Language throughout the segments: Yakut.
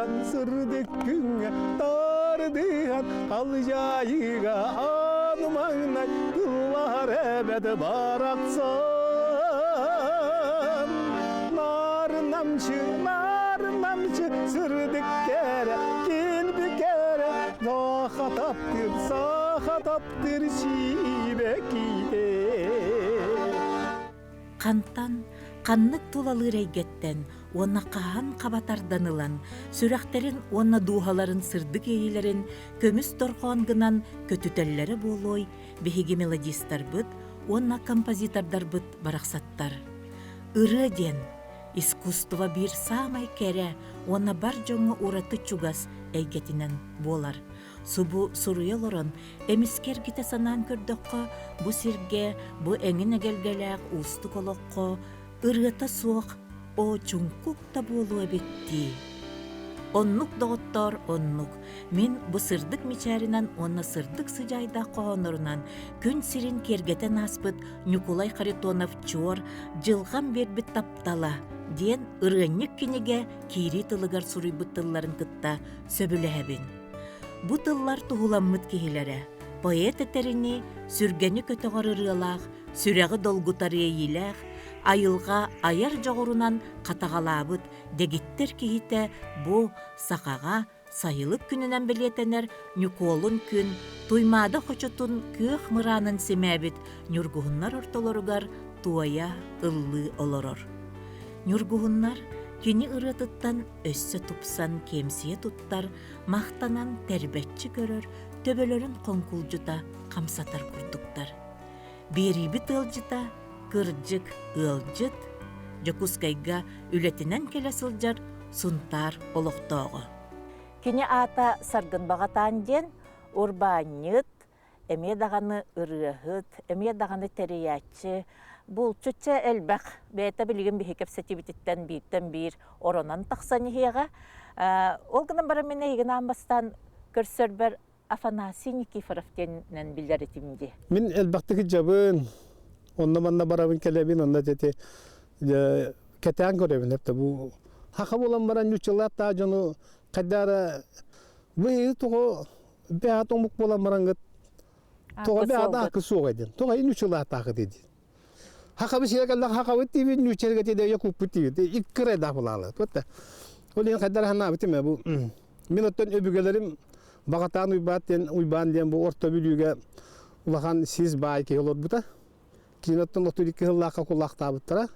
ылан сырдык күҥҥэ тардыһан халдьаайыга аан маҥнай ыллаһар эбэт барахсан. Наар намчы, наар намчы сырдык кэрэ, килби кэрэ, саха таптыыр, саха таптыыр сиибэкиитэ. Хантан, ханнык тулалыыр эйгэттэн уонна хаһан хаба тардан ылан, сүрэхтэрин уонна дууһаларын сырдык иэйиилэрин көмүс дорҕоон гынан көтүтэллэрэ буолуой биһиги мелодистарбыт уонна композитордарбыт барахсаттар. Ырыа диэн искусство биир саамай кэрэ уонна бар дьоҥҥо ураты чугас эйгэтинэн буолар. Субу суруйа олорон, эмискэ эргитэ санаан көрдөххө, бу сиргэ, бу эҥин эгэлгэлээх уустук олоххо ырыата суох оо чуҥкук да буолуо эбит дии. Оннук доҕоттоор, оннук. Мин бу сырдык мичээринэн уонна сырдык сыдьаайдаах хоһооннорунан күн сирин киэргэтэн ааспыт Ньукулай Харитонов Чуор «Дьылҕам биэрбит таптала» диэн ырыанньык кинигэ киирии тылыгар суруйбут тылларын кытта сөбүлэһэбин. Бу тыллар туһуламмыт киһилэрэ, поэт этэринии, сүргэни көтөҕөр ырыалаах, сүрэҕи долгутар иэйиилээх, айылҕа айар дьоҕурунан хатаҕалаабыт дэгиттэр киһитэ бу сахаҕа сайылык күнүнэн бэлиэтэнэр Ньукуолун күн Туймаада хочотун күөх мыраанын симээбит ньургуһуннар ортолоругар туойа ыллыы олорор. Ньургуһуннар кини ырыатыттан өссө тупсан киэмсийэ туттар, махтанан тэрбэччи көрөр, төбөлөрүн хоҥкулдьута хамсатар курдуктар. Биэриибит ыалдьыта, кырдьык ыалдьыт, Дьокуускайга үлэтинэн кэлэ сылдьар Сунтаар олохтооҕо. Кини аата Саргын Баҕатаан диэн урбаанньыт, эмиэ даҕаны ырыаһыт, эмиэ даҕаны тэрийээччи, булчутча элбэх. Бэйэтэ билигин биһи кэпсэтиибититтэн бииртэн биир оронон тахсан иһиэҕэ. Ол гынан баран мин эйигин аан бастаан көрсөрбөр Афанасий Никифоров диэнинэн билэр этим дии. Мин элбэхтик дьабын, онно-манна барабын кэлэбин, онно эти кэтээн көрөбүн эптэ бу хаха буолан баран ньуччалаат таа дьону хайдара быһыы тоҕо бэйэт омук буолан бараҥҥыт тоҕо бэйэт аакы суох эдин тоҕо ньуччалаатаахыт дии хахабы сиэ кэллэх хахабыт диибин ньуччарга тиде якуппут диибит иккырай да булаалы туотта ол иһин хайдара ханаабыт эме бу мин оттон өбүгэлэрим Баҕатаан Уйбаат диэн Уйбаан диэн бу Орто Бүлүүгэ улахан сис баай киһи олорбута. Киин оттон 32 сыллаахха кулаахтаабыттара.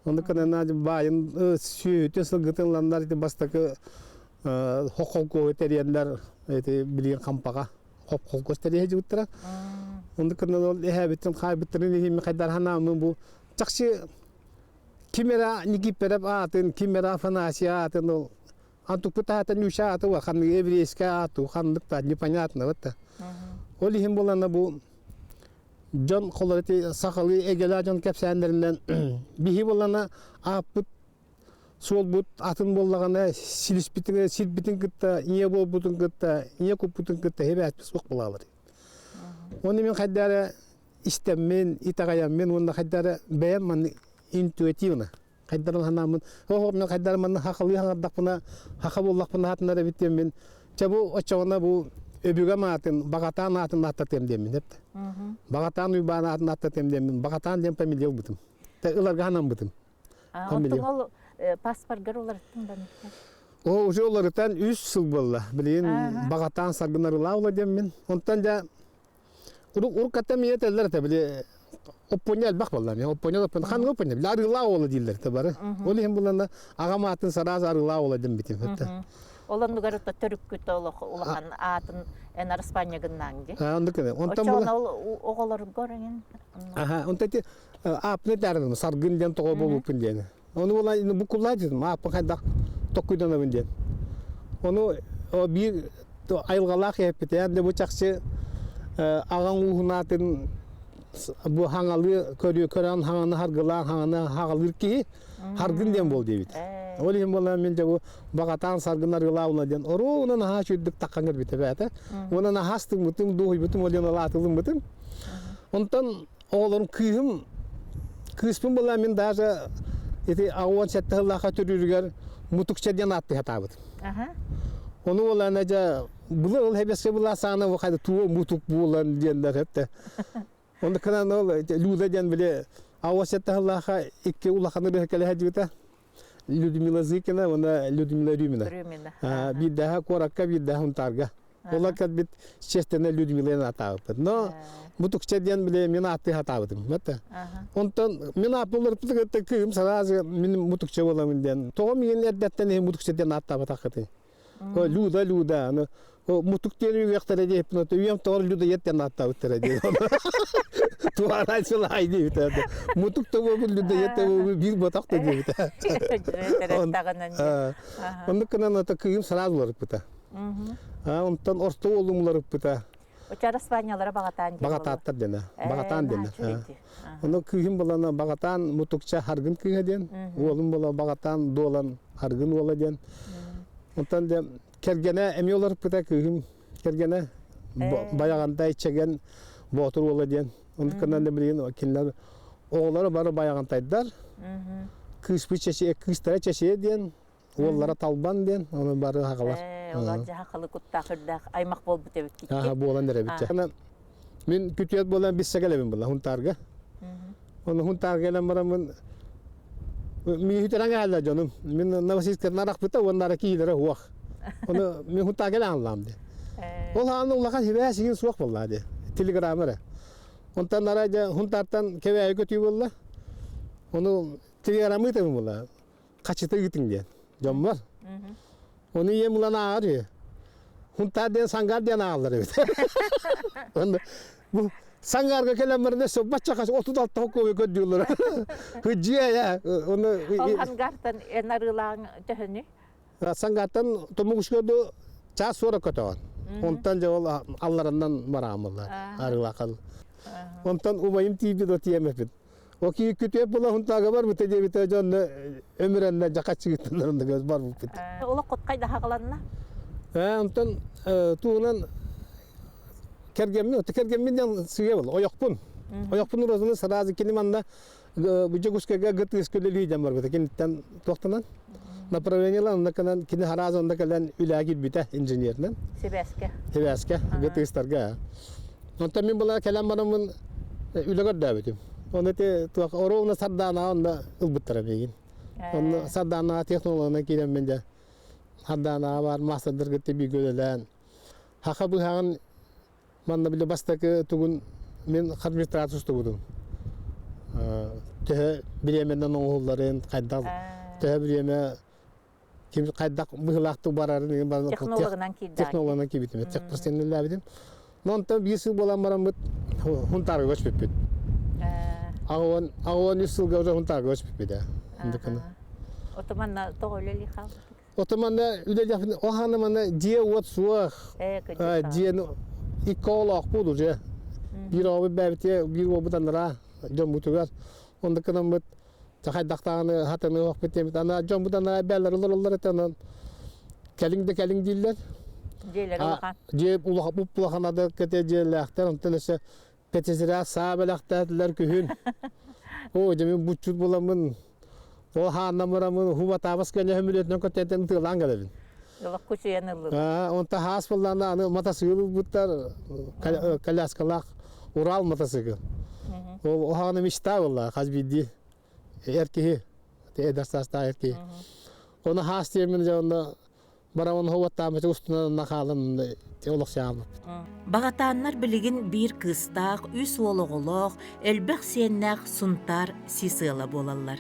Онно кынана баайын сүөһүтүн сылгытын ыланнар ити бастакы хохолкуоһу тэрийэннэр ити билигин хампаҕа хопхолкуос тэрийэ сылдьыбыттара. Онно кынана ол эһээбиттин хаайбыттарын иһин хайдар ханааммын бу чахчы ким эрэ Никипперев аатын, ким эрэ Афанасий аатын ол Антукпут аата Нюша аата ханнык еврейская аату ханнык да непонятно вот Ол иһин буолана бу дьон холор ити сахалыы эгэлээ дьон кэпсээннэринэн биһи буолана ааппыт суолбут атын буоллаҕына силиспитин сирбитин кытта ийэ буолбутун кытта ийэ куппутун кытта хибээспит суох буолалар. Оны мин хайда эрэ истэммин, итэҕэйэммин уонна хайда эрэ бэйэм маннык интуитивно хайдарын санааммын оһо мен хайдары манна хахалыы хаҥардахпына хаха буоллахпына хатынар эбит диэммин чэ бу оччоҕуна бу өбүгэм аатын Баҕатаан аатын ааттатыам диэммин эпт Баҕатаан Уйбаан аатын ааттатыам диэммин Баҕатаан диэн фамилия ылбытым ыларга санаммытым Оттон ол паспоргар уларыттың да О, уже уларытан үс сыл буолла. Билигин Баҕатаан Саргынарылаа ула диэммин. Онтон дьэ Уруккаттан миэ этэллэр этэ били оппуонньа элбэх буолла эмиэ оппуонньа оппуонньа ханнык оппуонньа били арыылаах уола дииллэр этэ бары ол иһин буланна аҕам аатын сараас арыылаах уола дэммитим этэ Ол оннугар ото төрүккүт олох улахан аатын эн араспаанньагыннаан дии. Оннук кene. Онтон була ол оҕолоргор эҥин. Аха, онтон ити ааппын этээрим саргын диэн тоҕо буолбуппун диэн. Ону була бу куллаа дьитим ааппын хайдах токкуйданабын диэн. Ону биир айылҕалаах эппитэ бу чахчы аҕаҥ ууһунаатын бу хаҥалыы көрүү көрөн хаҥаны харгылаан хаҥаны хаҕалыыр киһи харгын диэн буол диэбит. Ол иһин буолан мин дьэ бу баҕатаан саргын арыылаабына диэн оруунан наһаа үчүгдүк таххан кэлбитэ бэйэтэ. Уонна наһаа астыммытым, дуоһуйбутум, ол диэн алаатылыммытым. Онтон Оҕолорум кыыһым, кыыспын буолла мин даже ити 87 сыллаахха төрүүрүгэр Мутукча диэн ааттыы сатаабыт. Ону буолан дьэ былыр ол хэбэскэ была саана бу хайда туо мутук буолан диэннэр хэптэ. Онно кынан ол Люда диэн били ауас сыллааха икки улахан ырыа кэлэ сылдьыбыта. Людмила Зыкина уонна Людмила Рюмина. Рюмина. Биирдэһэ куоракка, биирдэһэ Хунтаарга. Ола кэлбит честно Людмила атаабыппыт. Но мутукча диэн били мин ааттыы сатаабытым. Мэтэ. Онтон мин ааппыларбытыгар кыым сразу мин мутукча буоламын диэн. Тоҕо миин эрдэттэн иһин мутукча диэн ааттаабатаххытый? Люда, Люда, аны мутук диэн үгэхтэрэ диэппин, ото үйэм тоҕор Люда диэн ааттаабыттара диэн. Туарай сылай диэбитэ. Мутук да буолбут Люда да буолбут биир ботах да диэбитэ. Оннук гынан ото кыым сразу уларыппыта. Онтон орто уолум уларыппыта. Учараспаанньалара Баҕатаан диэн Баҕатааттар диэн. Баҕатаан диэн. Ону кыыһым булана Баҕатаан Мутукча Харгын кыыһа диэн. Уолум була Баҕатаан Дуолан Харгын уола диэн. Онтон дьэ кэргэнэ эмиэ уларыппыта кыыһым кэргэнэ Байаҕантай Чэгэн Боотур уола диэн. Оннук гынан да билигин кинилэр оҕолоро бары Байаҕантайдар. Кыыспыт Чэчиэ, кыыстара Чэчиэ диэн, Уоллара Талбан диэн, ону бары хагалар. Олор дьаһа халы куттаах үрдээх аймах буолбут эбит Аха, буолан эрэбит. Мин күтүөт буолан биссэ кэлэбин була Хунтаарга. Оны Хунтаарга кэлэн бараммын миһүтэрэн кэллэ дьонум. Мин Новосибирскаттан арахпыта уонна киилэрэ уох. Оны мин Хунтаарга кэлэн аллаам ди. Ол хааны улахан хибээс игин суох буолла ди. Телеграмма эрэ. Онтон ара дьэ Хунтаартан кэбээйи көтүү буолла. Ону телеграммы ыытабын буолла. Хачыта ыытыҥ диэн дьоммор. Ону ийэм ылан ааҕар үһү. Хунтаар диэн сангаар диэн ааҕаллар эбит. Онно бу сангарга кэлэн баран өссө бачча хас 36 хокуобу көрдүүллэр. Хыдьыа я. Ону Ол хангартан эн арыылааҥ төһөнүй? Сангартан томугушкоду час сорок көтөҕөн. Онтон дьэ ол алларынан бараамыллар арыылаахал. Онтон убайым тиийбит о тиэмэпит. Оки күтүөп була хунтаага барбыта диэбитэ дьонно өмүрэннэ жакаччыгыттаннарында барбыппыт. Олох куткай даһагаланна? Э, онтон туунан кэргэммин, отто кэргэммин диэн сыйа был, ойохпун. Ойохпун урозуну сразу кини манна Дьокуускайга гытыыс көлөлүү диэн барбыта. Киниттэн туохтанан направлениелар онно кэлэн кини хараас онно кэлэн үлэҕэ киирбитэ инженеринэн. Сибээскэ. Сибээскэ, гытыыстарга. Онтон мин була кэлэн бараммын үлэ көрдөөбүтүм. Оны ити туох оруобуна Сардаана онно ылбыттара миигин. Онно Сардаана технологынан киирэммин дьэ Сардаанаҕа баар маастардар кытта бииргэ үлэлээн хаха быһаҕын манна били бастакы тугун мин администрация устубутум. Төһө бириэмэнэн оҥоһулларын, хайдах төһө бириэмэ ким хайдах быһыылаахтык барарын технологынан киирдэ. Технологынан киирбитим. Техпростеннэлээбитим. Но онтон биир сыл буолан бараммыт Хунтаарга көспүппүт. Аҕуон үс сылга уже Хунтаарга көспүппүт ээ. Отуманна тоҕо үлэлии хаалбытык? Отуманна үлэлиэхпин оһаана манна дьиэ-уот суох. Дьиэни икки оҕолоохпут уже. Биир оҕобут бэйэбитигэр, биир уолбут анараа дьоммутугар. Оннук гынаммыт хайдахтааҕыны хатаныахпыт диэммит ана дьоммут ана бээлэр олороллор этэ онон кэлиҥ да кэлиҥ дииллэр. Дьиэлэр улахан. Дьиэ улахан улахан ады кэтэ дьиэлээхтэр онтон өссө кэтизирээ саа бэлэхтээтилэр күһүн. Оо дьэ мин буччут буламмын ол хааннан бараммын хубатаабас кэнэ хөмүлүөтүнэн көтөтөн тыалаан кэлэбин. Олох кучуйан ыллылар. Онто хаас буоллаана аны матасыгыл ылбыттар коляскалаах Урал матасыгыл. Ол оһаҕына мечта буолла хас биирдии эр киһи эдэр саастаах эр киһи. Оны хаас диэммин дьэ онно барамын хоботтааммыт устунан хаалан олох сааммыт. Баҕатааннар билигин биир кыыстаах, үс уол оҕолоох, элбэх сиэннээх Сунтаар сис ыала буолаллар.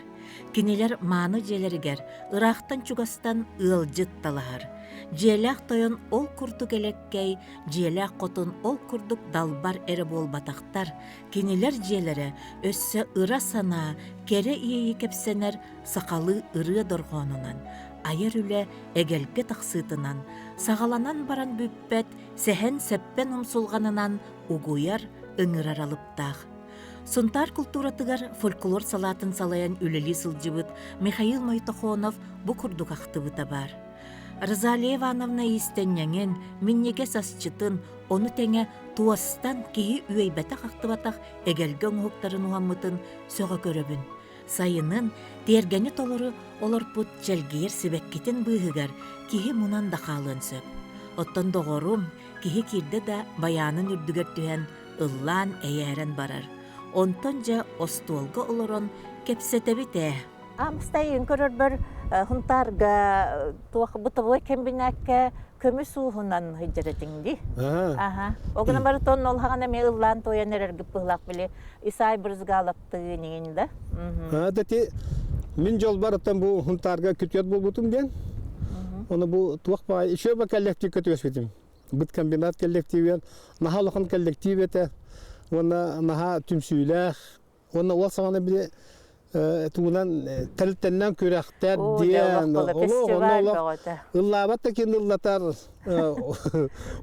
Кинилэр мааны дьиэлэригэр ыраахтан-чугастан ыалдьыт талаһар. Дьиэлээх тойон ол курдук элэккэй, дьиэлээх хотун ол курдук далбар эрэ буолбатахтар, кинилэр дьиэлэрэ өссө ыра санаа, кэрэ иэйии кэпсэнэр сахалыы ырыа дорҕоонунан, айар үлэ эгэлгэ тахсыытынан, саҕаланан баран бүппэт сэһэн-сэппэн умсулҕанынан угуйар, ыҥырар алыптаах. Сунтаар култууратыгар фольклор салаатын салайан үлэлии сылдьыбыт Михаил Мойтохонов бу курдук ахтыбыта баар. Розалия Ивановна иистэнньэҥин, минньигэс асчытын, ону тэҥэ туостан киһи үөйбэтэх-ахтыбатах эгэлгэ оҥоһуктарын уһаммытын сөҕө көрөбүн. Сайынын тиэргэни толору олорпут чэлгийэр сибэккитин быыһыгар киһи мунан да хаалыан сөп. Оттон доҕорум киһи киирдэ да байаанын үрдүгэр түһэн ыллаан эйээрэн барар. Онтон дьэ остуолга олорон кэпсэтэбит ээ. Амстайын көрөрбөр Хунтаарга туох бытовой кэмбинээккэ көмүс ууһунан сылдьар этиҥ дии. Аха. Ол гынан бары тон ол хаҕана эмиэ ыллаан туойан эрэргит быһылаах били Исай Брызгаловтыын иҥин да. Ати мин дьолбар оттон бу Хунтаарга күтүөт буолбутум диэн. Оны бу туох баай еще ба коллективка түбэспитим. Быткомбинат коллективен наһаа улахан коллектив этэ. Уонна наһаа түмсүүлээх Уонна ол саҕана били тугунан тэрилтэннэн күрэхтэр диэн олох онно олох ыллаабат да кин ыллатар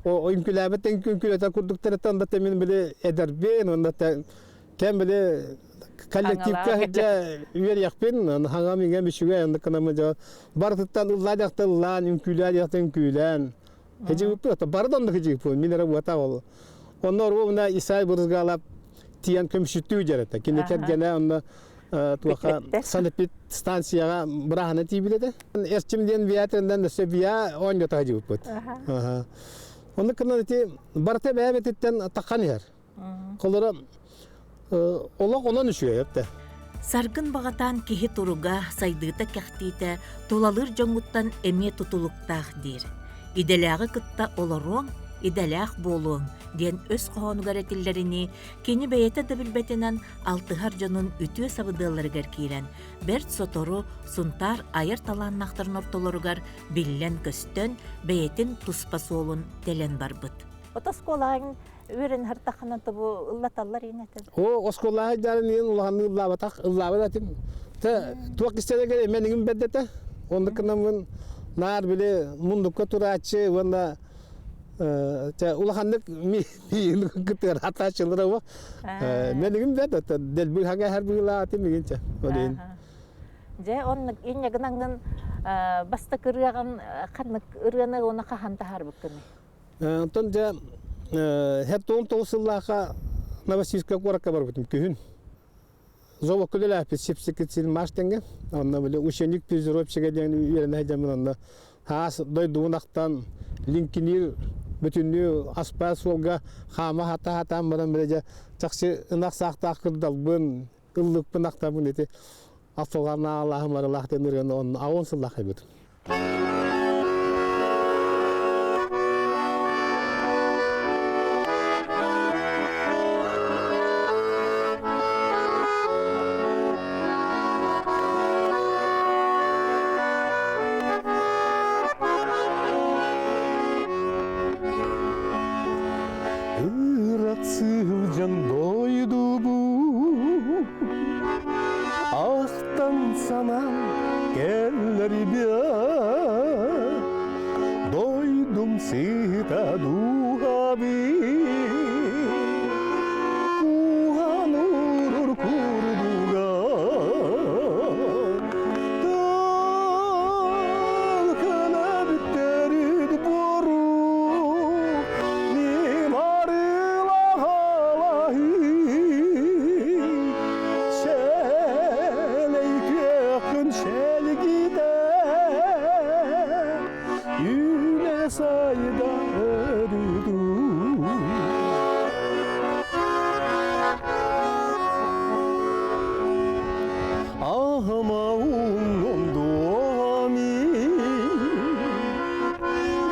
үҥкүлээбэт да үҥкүлэтэр курдуктарыттан да мин били эдэрбин уонна кэм били коллективка сылдьа үөрүйэхпин хаҥам иҥэм үчүгэй оннук гынаммын дьэ барытыттан ыллаа диэхтэ ыллаан үҥкүүлээ диэхтэ үҥкүүлээн Хедьигиппит, бары да онно хедьигиппит, мин эрэ буотах ол. Онно оруобуна Исай Брызгалап тиийэн көмүсүттүү дьэрэтэ. Кини кэргэнэ онно туоха санэпит станцияҕа бырааһына тиийбит этэ. Эрчим диэн виатриндан өссө виа оонньото хедьигиппит. Онно кынан ити барыта бэйэбититтэн таххан иһэр. Холоро олох онон үчүгэй эптэ. Саргын баҕатаан киһи туруга, сайдыыта кэхтиитэ тулалыыр дьоҥҥуттан эмиэ тутулуктаах диир. Идэлээҕи кытта олоруоҥ, идэлээх буолуоҥ диэн өс хоһоонугар этиллэринии, кини бэйэтэ да билбэтинэн алтыһар дьонун үтүө сабыдыалларыгар киирэн, бэрт сотору Сунтаар айар талааннаахтарын ортолоругар биллэн-көстөн, бэйэтин туспа суолун тэлэн барбыт. Ото оскуолаҕын үөрэн һартаххына тобу ыллаталлар иин этин. О, оскуолаҕа дьарын иин улаханнык ыллаабатах, ыллаабат этим. Те туох кистэлэгэ эменигим бэрдэтэ. Оннук гынаммын наар били мундукка турааччы уонна те улаханнык миин кытыар атааччылара уо. Менигим бэрдэ дэлби хаҥа һэр быылаатым игин те. Олейин. Дьэ, оннук инньэ гынаҥҥын бастакы ырыаҕын ханнык ырыаны уонна хаһан таһаарбыккыный? Онтон дьэ 79 сыллаахха Новосибирскай куоракка барбытым күһүн. Зоолокко үлэлээппит сипсикит сильмаш тенге. Онно били ученик физиотерапевтига диэн үөрэнэ сылдьаммын онно хаас дойдубун ахтан лиҥкиниир бүтүннүү аспаал суолга хаама хата-хатаан баран били дьэ чахчы ынах саахтаах кырдалбын ыллыкпын ахтабын ити Афганаалаах марылаах диэн ырыаны онно аҕыс сыллаах айбытым. Ыраах сылдьан дойдубут Ахтан санаан кэллэрбиэ Дойдум сыта дууһабын Куһан уруур курдуга Тыл кэлэбиттерин бору Мин арыылаҕалаһыы Сэлэй күөххүн сэлгитэ Үүнэ сайда өрүтүү Аһыма уҥум дуоми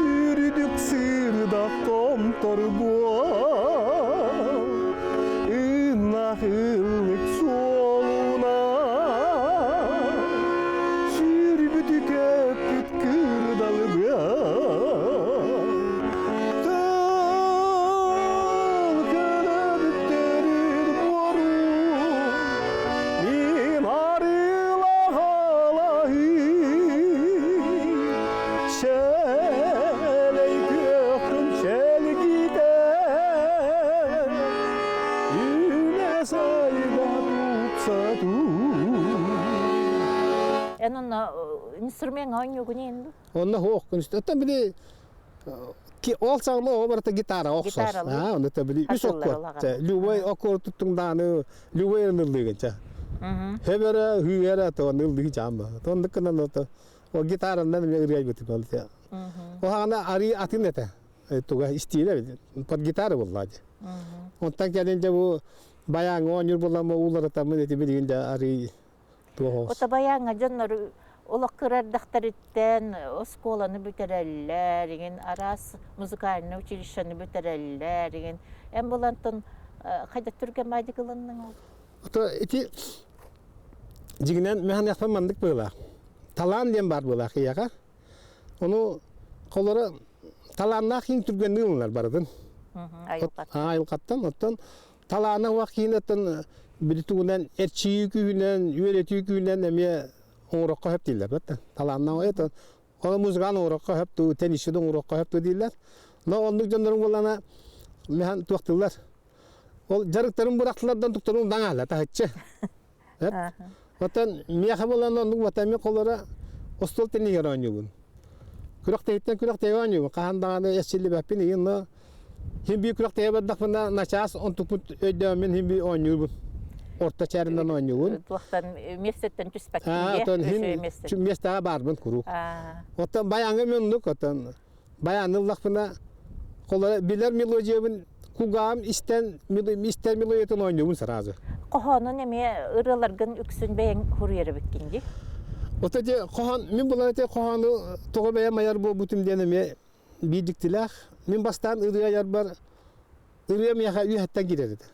Үрдүк сырдак томтор буол Ынах ыллык суолуна Сүүрбүтү көппүт кырдалыга Тыл көлөбүттэрин буору Мин арыылаҕалаһыы Сэлэй күөххүн сэлгитэ Үүнэ сайда тупса Эн онно инструмент оонньуугун иэн дуу? Онно суох. Оттон били ол саҕана оҕо барыта гитара охсор. Аа, онно били үс оккуот. Любой оккуор туттуҥ даҕаны любой ыллыыгын. Хэбэрэ хүүэрэ тоон ыллыы чаамба. Тоннук гынан ото о гитараннан эмиэ ырыайбытым ол те. Оһаҕана арыы атын этэ. Туга истиилэ под гитара буолла дии. Онтон кэлин дьэ бу баяҥҥа оонньуур буолламмын ууларытаммын ити билигин дьэ арыы туох оҕус. Ото баяҥҥа дьоннор олох кыра эрдэхтэриттэн оскуоланы бүтэрэллэр, игин араас музыкальнай училищены бүтэрэллэр, игин эн булантан хайда түргэн маадик ылынныҥ ол? Ото ити дьиҥинэн мэхэнэхпин маннык быылаах. Талаан диэн баар быылаах ийэҕэ. Ону холоро талааннаах иҥ түргэнник ылынар барытын. Айылҕаттан. Оттон талаана уох киһинэттэн били тугунан эрчийии күүһүнэн, үөрэтии күүһүнэн эмиэ оҥороххо сөп дииллэр баттан. Талааннаах это Ону музыканы оҥороххо сөп дуу, теннисчи да оҥоруохха сөп дуу дииллэр. Но оннук дьоннорум буоллаҕына механ туохтууллар. Ол дьарыктарын бырахтылардан туктарын даҥаалла таһыччы. Оттон миэхэ буолан оннук батами холоро остуол теннигэр оонньуубун. Күрэхтэһиттэн күрэхтэһигэ оонньуубун. Хаһан даҕаны эсчиллибэппин иһин, но хин биир күрэхтэһигэ бардахпына начаас онтукпут өйдөөммүн хин биир оонньуубун. Орто чээринэн оонньуубун. Туохтан миэстэттэн түспэккин Оттон хин миэстэҕэ баарбын куруук. Оттон баяҥҥа мен оннук оттон баяны ыллахпына холоро билэр мелодиябын кугаам истэн истэр мелодиятын оонньуубун сразу. Хоһоонун эмиэ ырыаларгын үксүн бэйэҥ суруйар эбиккин дии. Ото те хоһоон мин булан те хоһоону тоҕо бэйэм айар буолбутум диэн эмиэ биир дьиктилээх. Мин бастаан ырыа айарбар ырыа миэхэ үөһэттэн киирэр этэ.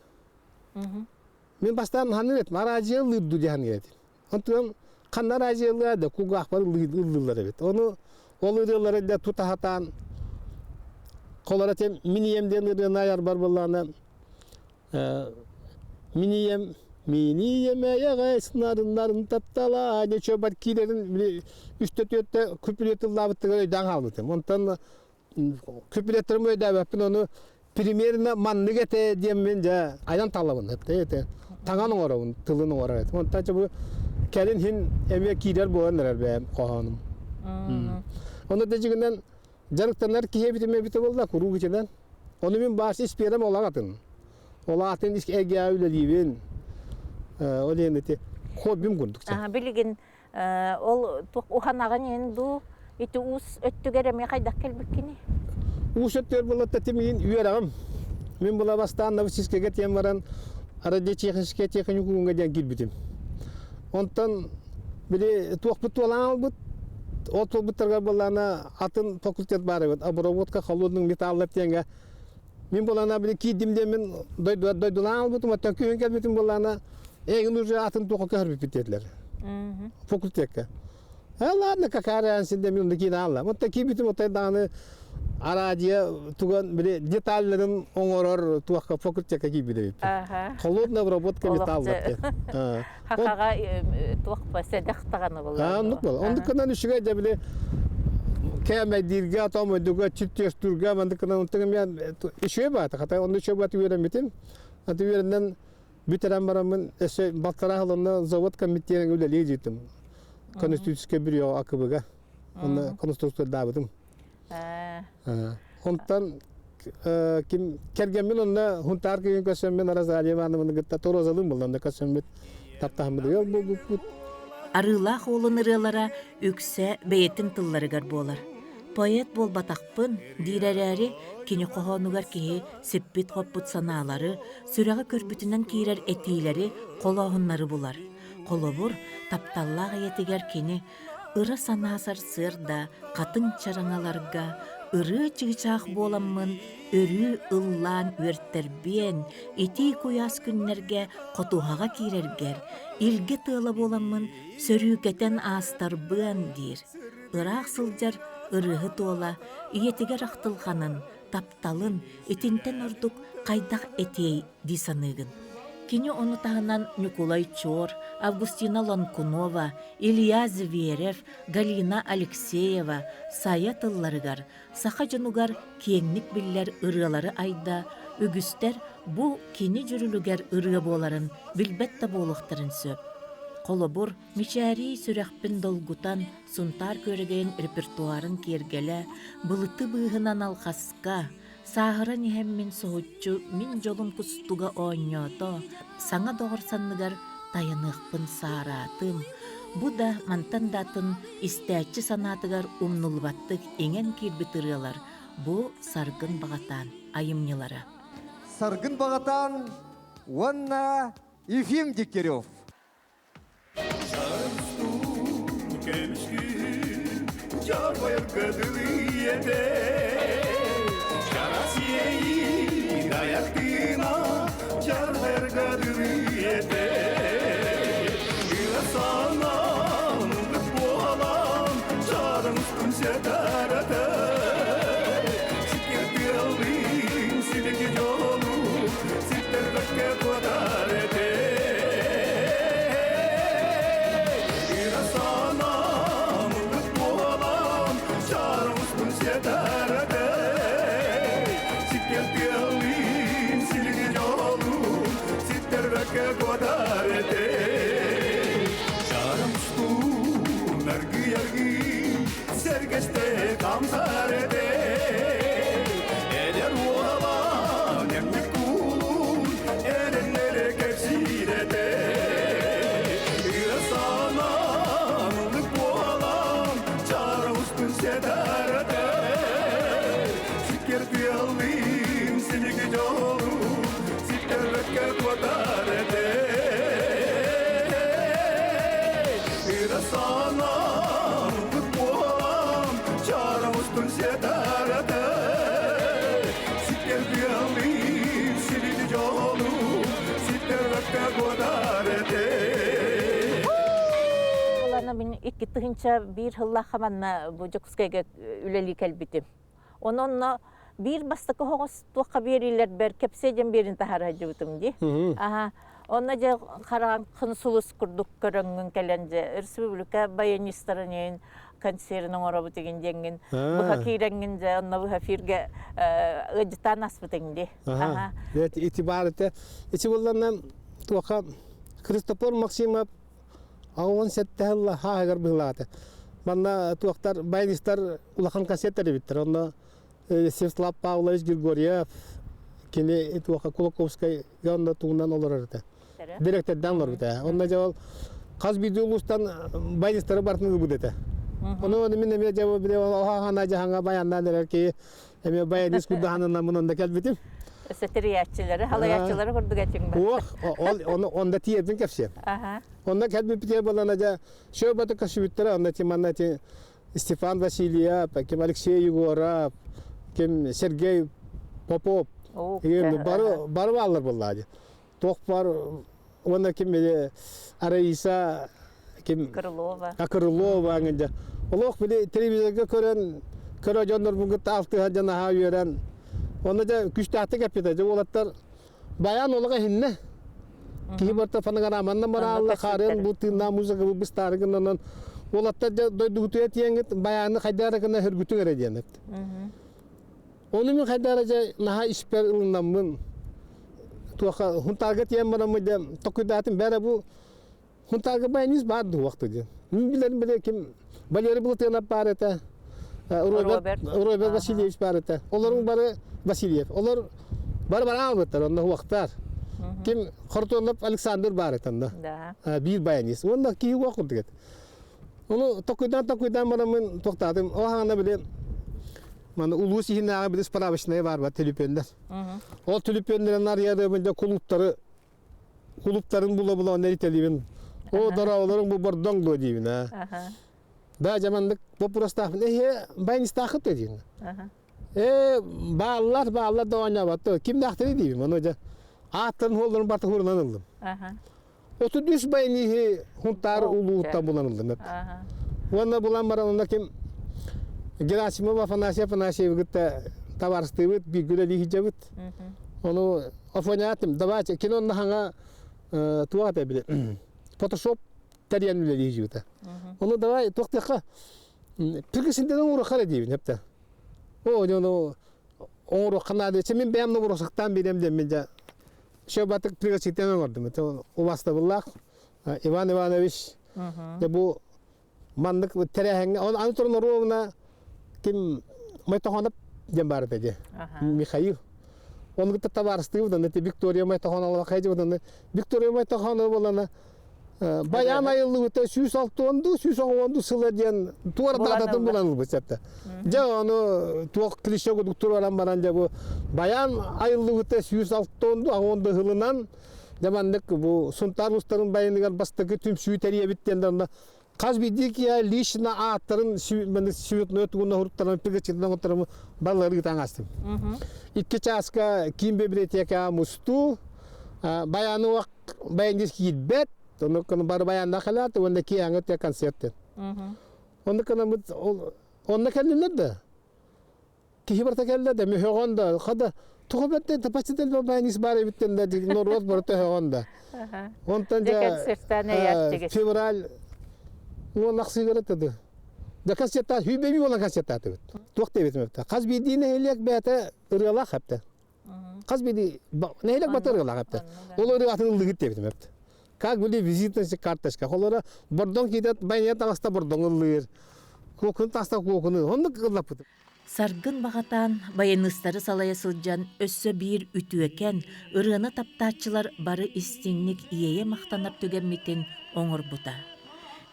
Мин бастаан ханыыр этим, араадьыйа ыллыыр дуу диэн ханыыр этим. Онтон ханна араадьыйалыа да кулгаахпар ыллыыллар эбит. Ону ол ырыалары да тута сатаан холоро тем мин ийэм диэн ырыаны айарбар буоллаҕына мин ийэм мин ийэм эйэҕэс нарын-нарын таптала ничего бар киирэрин били үстэ-түөртэ күпүлүөт ыллаабыттыгар өйдөөн хаалбытым. Онтон күпүлүөттэрим өйдөөбөппүн ону примерно маннык этэ диэммин дьэ айан талабын этэ таҥан оҥоробун тылын оҥорор этим онтон бу кэлин хин эмиэ киирэр буолан эрэр бэйэм хоһоонум ону да дьиҥинэн дьарыктанар киһи эбитим эбитэ буолла куруук итинэн ону мин баас испиэрем олох атын ол атын эйгэҕэ үлэлиибин ол иһин ити хоббим курдук билигин Ол туох уһанаҕын иһин дуу, ити уус өттүгэр эмиэ хайдах кэлбиккиний? Уус өттүгэр буолла тимигин үөрэҕим. Мин була бастаан Новосибирскайга тиийэн баран радиотехническай техникумҥа диэн киирбитим. Онтон били туохпут туолан албыт, ол туолбуттарга буоллаҕына атын факультет баар эбит, обработка холодных металлов диэҥҥэ Мин буолана били киирдим диэммин дойду дойдулаан албытым, оттон күһүн кэлбитим буоллаҕына эйигин уже атын туохха көһөрбүппүт диэтилэр. Факультекка. Э, ладно, какая разница деп мен киин аалла. Вот киирбитим отой даҕаны араадьыйа туган били деталларын оҥорор туохха факультекка киирбит эбиппин. Холодная обработка металлов диэн. Хахаҕа туох сэдэх даҕаны буолар. Оннук буолар. Оннук гынан үчүгэй дьэ били кээмэйдииргэ, тоомойдуга, читтиэстүүргэ маннык гынан онтон эмиэ үчүгэй баата. Хата онно үчүгэй баата үөрэммитим. Аты үөрэнэн бүтэрэн бараммын өссө балтараа сыл онно завод комитетин үлэлии дьиитим. Конституция бюро АКБга. Онно конструктордаабытым. Онтон ким кэргэммин онно Хунтаар кыыһын көрсөммүн Розалия Ивановнаны кытта Розалыын буолла онно көрсөммүт таптаһаммыт ыал буолбуппут. Арыылаах уолун ырыалара үксэ бэйэтин тылларыгар буолар. Поэт буолбатахпын диир эрээри, кини хоһоонугар киһи сиппит-хоппут санаалары, сүрэҕи көрбүтүнэн киирэр этиилэри, холооһуннары булар. Холобур, тапталлаах ийэтигэр кини Ыра санаа сарсыарда хатыҥ чараҥаларга ырыа чыычаах буоламмын өрүү ыллаан үөртэрбиэн, итии куйаас күннэргэ хотуһаҕа киирэргэр илгэ тыала буоламмын сөрүүкэтэн аастарбыан диир. Ыраах сылдьар ырыаһыт уола ийэтигэр ахтылҕанын, тапталын итинтэн ордук хайдах этиэй дии саныыгын. Кини ону таһынан Ньукулай Чор, Августина Лонкунова, Илья Зверев, Галина Алексеева сайа тылларыгар саха дьонугар киэҥник биллэр ырыалары айда, үгүстэр бу кини дьүрүлүгэр ырыа буоларын билбэт да буолуохтарын сөп. Холобур, Мичээрии сүрэхпин долгутан Сунтаар күөрэгэйин репертуарын киэргэлэ, былыты быыһынан алҕаска, сааһыран иһэммин соһуччу мин дьолум кустуга оонньоото, саҥа доҕор санныгар тайаныахпын саараатым. Бу да мантан да атын истээччи санаатыгар умнуллубаттык иҥэн киирбит ырыалар бу Саргын Баҕатаан айымньылара. Саргын Баҕатаан уонна Ефим Дегтярев. Мин 2001 сыллаахха манна бу Дьокуускайга үлэлии кэлбитим. Онон биир бастакы оһоҕос туохха биэриилэрбэр кэпсиэ диэн биэрин таһаара сылдьыбытым дии. Аха. Онно дьэ хараҥхын сулус курдук көрөҥҥүн кэлэн дьэ республика баянистарын иһин концерын оҥоробут игин диэҥҥин быһа киирэҥҥин дьэ онно быһа эфиргэ ыалдьытаан аспытыҥ дии. Аха. Ити баар этэ. Ити буолланна туохха Христофор Максимов 17 сылла хааһыгар быһылаата. Манна туохтар баянистар улахан кассеттар эбиттэр. Онно Севслав Павлович Григорьев кини туохха Кулаковскай онно тугунан олорор этэ. Директордан олорбут ээ. Онно дьэ ол хас биирдии улуустан баянистары барытын ылбыт этэ. Ону мин эмиэ дьэ били оһоохана дьаһаҥа баяннаан эрэр киһи эмиэ баянист курдаһанынан мунан да кэлбитим. Өссө тэрийээччилэри, халайааччылары курдук этиҥ ба? Уох, ол оны онда тиэрдин кэпсиэм. Онно кэлбиппитигэр буоллана дьэ шөбөтө көсүбүттэрэ онно ти манна ти Степан Васильев, ким Алексей Егоров, ким Сергей Попов бары бары бааллар буоллаа дии. Туох бар уонна ким Раиса ким Крылова. Крылова аңын Олох били телевизорга көрөн көрө дьоннорбун кытта алтыһан дьон аһаа үөрэн онно дьэ күстээхтик эппитэ дьэ уолаттар баян олоҕо иһиннэ киһи барта фонограмманан бараалла хаарыан бу тыыннаах музыка быстаары гынанан уолаттар дьэ дойдугутуйа тиэҥҥит баяны хайдах эрэ гына хөргүтүҥ эрэ диэн Ону мин хайдах эрэ дьэ наһаа испэр ылынаммын туохха Хунтаарга тиийэн бараммын дьэ токуйдаатым бээрэ бу Хунтаарга баянист баар дуо диэн. Мин билэрим билэ ким Валерий Былатыанап баар этэ, Роберт, Роберт Васильевич баар этэ. Олорун бары Васильев. Олор бары бары аалбыттар, онно уохтар. Ким Хортуонов Александр баар этэ онно. Биир баянист. Уонна киһи уох курдук этэ. Ону токуйдаан-токуйдаан бараммын туохтаатым. Ол хаана били Маны улуус иһинээҕи били справочнай баар бар түлүпүөннэр. Ол түлүпүөннэрин арыйарыбын дьэ кулууптары кулууптарын була-була онно эритэлиибин. О, дороолорун бу бордоҥ дуо диибин аа. Да, дьэ маннык боппуруостаахпын. Эһэ баянистаахыт да диин. Ээ, бааллар, бааллар да оонньообаттар. Кимнээхтэрий диибин. Ону дьэ ааттарын хуолларын барта хуурунан ыллым. 33 баяниһи Хунтаар улууһуттан булан ыллым. Уонна булан баран онно ким Герасимов Афанасий Афанасьевы кытта табаарыстыыбыт, бииргэ үлэлии сылдьабыт. Ону офонятым, давайте кино онно хаҥа туох этэ били фотошоп тэрийэн үлэлии сылдьыбыта. Ону давай туох диэххэ прикисинтэн оҥоруохха диибин эптэ. О, ону оҥоруохха наада. Мин бэйэм нобуросуктаан биэриэм диэммин дьэ Все батык пригласительно оҥордум. Это убастабыллаах Иван Иванович дьэ бу маннык тэрээһиҥҥэ он аны туран оруобуна ким Майтохонов диэн баар этэ дии Михаил оны кытта табаарыстыыбыт аны Виктория Майтохонова хайдыбыт аны Виктория Майтохонова буолана. Баян айыллыбыта 160 110 сыла диэн туора даататын булан ылбыт септе. Дьэ ону туох клише курдук туруоран баран дьэ бу баян айыллыбыта 160 сылынан дьэ маннык бу Сунтаар устарын баяныгар бастакы түмсүү тэрийэбит диэн онно хас биирдии киһи лично ааттарын светной тугунна хуруттаран пигачытынан оттарым баллары ыытан астым. Икки чааска киин библиотека мустуу баяны баянист киирбэт, онно бары баянна халаат уонна киэҥэ те концерт. Онно кынамыт онно кэллилэр да. Киһи барыта кэллэ да мөһөҕөн да хада тугу бэртэн тапасител баянист бар эбиттен да норуот барыта өһөҕөн да. Онтон дьэ февраль уон ахсыгара тады. Да кассета хүбэби уола кассетаатыбыт. Туох диэбитим эбитэ. Хас биирдии нэһилиэк бэйэтэ ырыалаах эптэ. Хас биирдии нэһилиэк бата ырыалаах эптэ. Ол ырыатын ыллыгыт диэбитим эбит. Как были визитная карточка. Холора бордоҥ киитэ байыа таҥаста бордоҥ ыллыыр. Куокун таста куокуну. Оннук ыллаппыт. Саргын баҕатаан байаныыстары салайа сылдьан өссө биир үтүөкэн, ырыаны таптааччылар бары истиҥник иэйэ махтанар түгэммитин оҥорбута.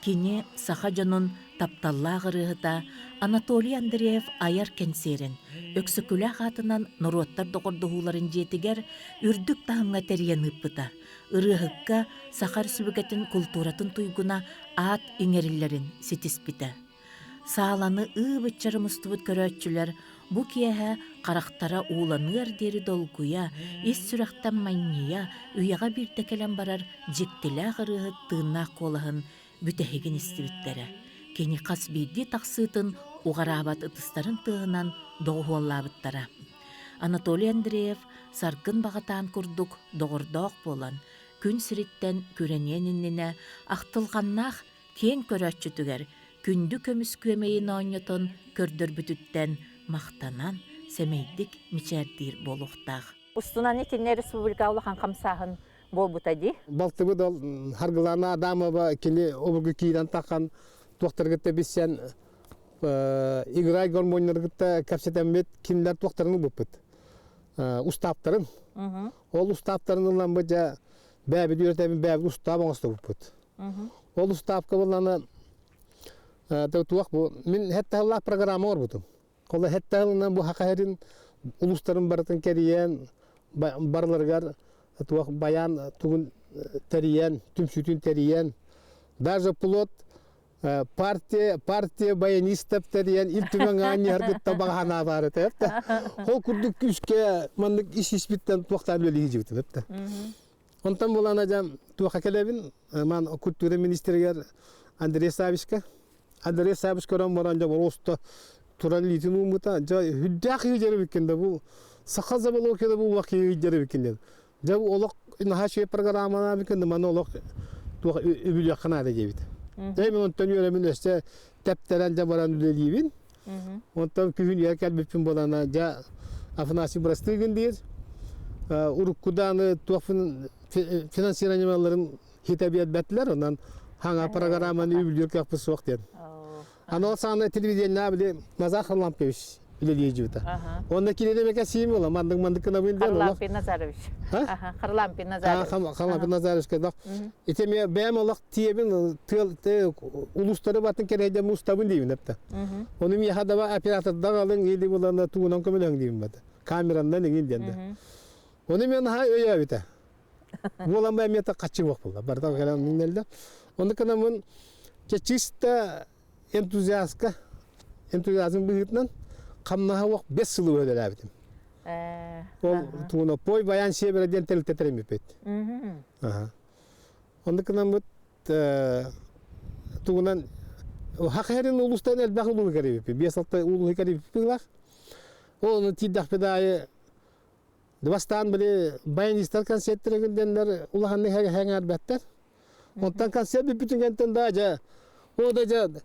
Кини саха дьонун тапталлаах ырыаһыта Анатолий Андреев айар кэнсиэрин Өксөкүлээх аатынан норуоттар доҕордоһууларын дьиэтигэр үрдүк таһымҥа тэрийэн ыыппыта, ырыаһыкка Саха Өрөспүүбүлүкэтин култууратын туйгуна аат иҥэриллэрин ситиспитэ. Сааланы ыы-быччары мустубут көрөөччүлэр бу киэһэ харахтара ууланыар диэри долгуйа, ис сүрэхтэн манньыйа, үйэҕэ биирдэ кэлэн барар дьиктилээх ырыаһыт тыыннаах куолаһын бүтэһигин истибиттэрэ. Кини хас биирдии тахсыытын уҕараабат ытыстарын тыаһынан доҕуһуоллаабыттара. Анатолий Андреев Саргын Баҕатаан курдук доҕордоох буолан, күн сириттэн күрэниэн иннинэ ахтылҕаннаах киэҥ көрөөччүтүгэр күндү көмүс күөмэйин оонньотон көрдөрбүтүттэн махтанан, сэмэйдик мичээрдиир буолуохтаах. Устунан итиннэ республика улахан хамсааһын буолбута дии. Балтыбыт ол Харгылана Адамова кини обургу киирэн тахан туохтаргытта билсэн играй гармоннаргытта кэпсэтэммит кинилэр туохтарын ылбыппыт устааптарын. Ол устааптарын ылламмыт дьэ бэйэбит үөрэтэбин бэйэбит устаап оҥостубуппут. Ол устаапка буоллаҕына туох бу мин хэттэ программа оҥорбутум. Ол хэттэ сылынан бу Саха сирин улуустарын барытын кэрийэн барыларыгар туох баян тугун тэрийэн, түмсүүтүн тэрийэн, даже плот партия партия баянистов тэрийэн ил түмэн аанньыһар кытта баҕа баар этэ Ол курдук күүскэ маннык ис испиттэн туохтаан үлэлии сылдьыбытым эптэ. Онтон булан дьэ туохха кэлэбин ман культура министригэр Андрей Савичка. Андрей Савич көрөн баран дьэ боруоста туран илиитин ууммута. Дьэ үрдээх киһи эбиккин да бу саха заболокина бу улах киһи эбиккин диэн. Дьэ бу олох наһаа үчүгэй программалаах эбиккин маны олох туох үбүлүөххэ наада диэбит. Дьэ мин онтон үөрэмин өссө тэптэрэн дьэ баран үлэлиибин. Онтон күһүн үйэ кэлбиппин буолана дьэ Афанасий Бырастыгын диир. Урукку дааны туох финансированиеларын хите биэрбэтилэр, онон хаҥа программаны үбүлүүр кыахпыт суох диэн. Аны ол саҕана телевидениеҕа били Назар Харлампьевич үлэлии дьыбыта. Онно кинини эмэкэ сиим ыла мандык мандык гынабын диэн Харлампий Назарович. Харлампий Назарович. Харлампий Назарович кэлдэх. Ити эмиэ бэйэм олох тиэбин тыал улуустары батын кэрэйдэ мустабын диибин эптэ. Ону миэхэ даба оператордар алын или булана тугунан көмөлөһүҥ диибин бата. Камерандан иҥин диэн да. Ону мен наһаа өйөөбүтэ. Буолан ба эмиэ хаччы буох буолла. Барыта кэлэн миннэллэ. Онну кынамын чисто энтузиастка энтузиазм быһыытынан хамнаһа уох бес сылы үлэлээбитим. Ол тугуна пой баян севера диэн тэрилтэ тэриммиппит. Онну кынаммыт тугунан хахэрин улуустан элбэх улууһу кэрибиппит. Биэс алта улууһу кэрибиппит Ол ону тиийдэхпит аайы Бастаан били баянистар концерттэрэ гынденнэр улаханнык хэҥээрбэттэр. Онтон концерт бүппүтүн кэнтэн да дьэ о да дьэ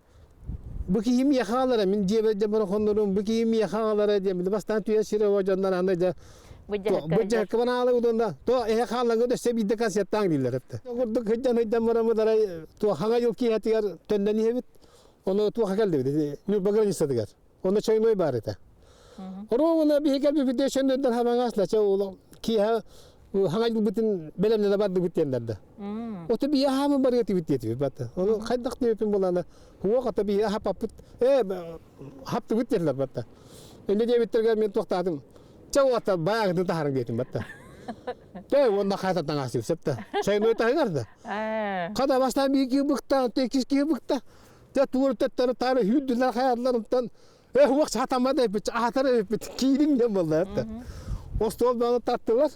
бу киһи миэхэ аҕалара мин дьиэбэр дьэ борохоннорум бу киһи миэхэ аҕалара диэн били бастаан түһэ сирэ о дьоннор аны дьэ бу дьаһакка аалы удунда то эһэ хааллаҥы өссө биирдэ концерттааҥ дииллэр этэ. Курдук сылдьан сылдьан бараммыт арай туохаҥа жыл киэһэтигэр төннөн иһэбит. Ону туоха кэллибит Ньурба границатыгар. Онно чайной баар этэ. Оруобуна биһи кэлбиппит чөннөрдөн хабаҥаас лача уло киэһэ. Хаҥайбытын бэлэмнэнэ бардыбыт диэннэр да. Ото бии аһаамын барыа этибит диэтибит батта. Ону хайдах диэбиппин булана хуох ото бии аһаппаппыт ээ хаптыбыт диэтилэр батта. Инде диэбиттэргэ мен туохтаатым. Чэ уота бааҕытын таһарың диэтим батта. Тэ уонна хайта таҥаасып септе. Чайной таһыгар да. Хада бастаан биир киһи быкта, иккис киһи быкта. Тэ туор төттөрү таары хүүрдүлэр хайалар онтон Э, уох сатаммат эппит, аатар эппит, киириҥ диэн буолла эппит. Остуол бөҕө тартылар.